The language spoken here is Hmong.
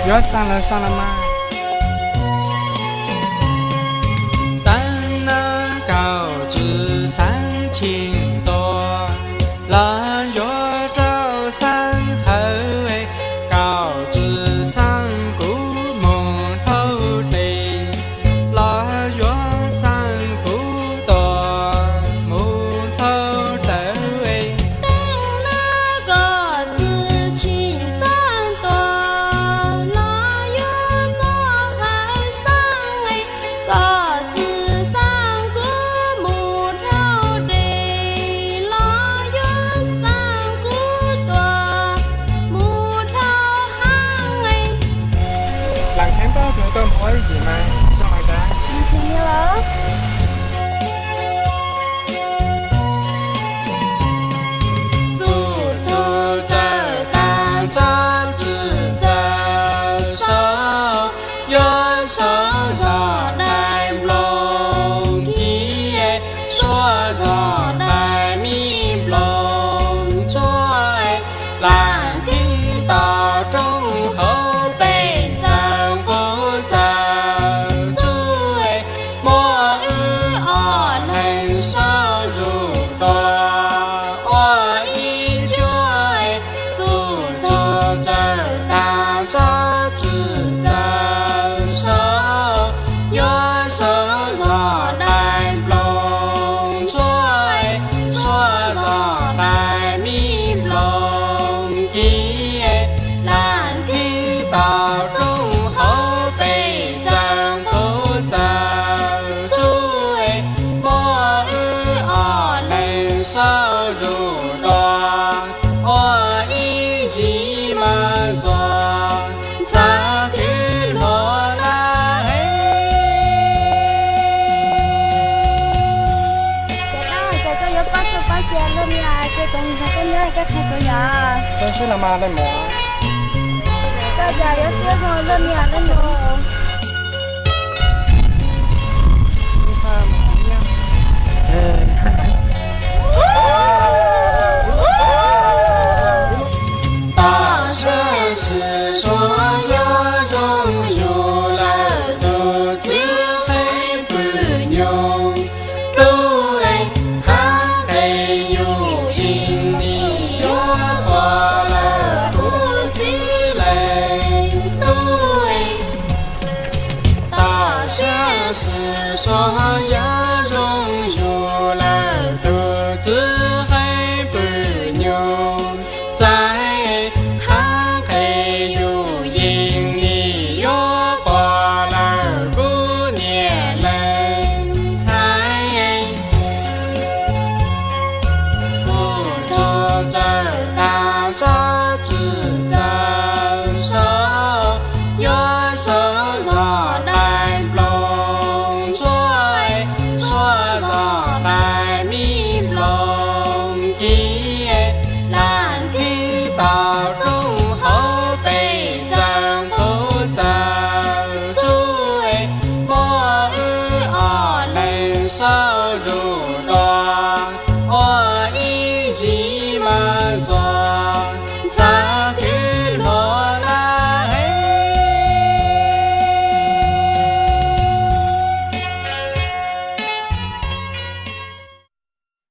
Yuav xa los xa los mas. Xeeb neeb kaum tswv xeeb tshis tua, los yuav rau xeeb hawv, kaum tswv xeeb kuv mus dhau tes, los yuav xeeb kuv tua mus dhau tes. Xeeb neeb kaum tswv tshis xeeb tua, los yuav txog hawv xeeb, kaum tswv xeeb kuv mus dhau tes, los yuav xeeb kuv tua mus dhau heev. Lees kheev paub tug tau mus ua ib zim mas zoo hais tias. Txuj txug txawm tag nrho txwm txawm sau, yuav sau zog dai nploos kis, suav zog dai me nploos tshuaj, lam kib tau rooj hauv pes txawm nqus txawm txuj, muab wb ob leeg sau zuj zus tua ua ib cuab. Txuj txug txawm tag nrho txwm txawm sau, yuav sau zog dai nploos tshuaj, suav zog dai me nploos kis, lam kib tau rooj hauv pes txawm nqus txawm txuj, muab wb ob leeg sau zuj zus tua ua ib zim mas txog ntxhais twb hluas lawm. Ces koj hais tias koj yuav pab tug pab cia leej niam ces kuv nrog koj nyob koj qhia kuv yom. Zoo siab los mas leej muam. Koj cas yuav siab zoo leej niam leej nus.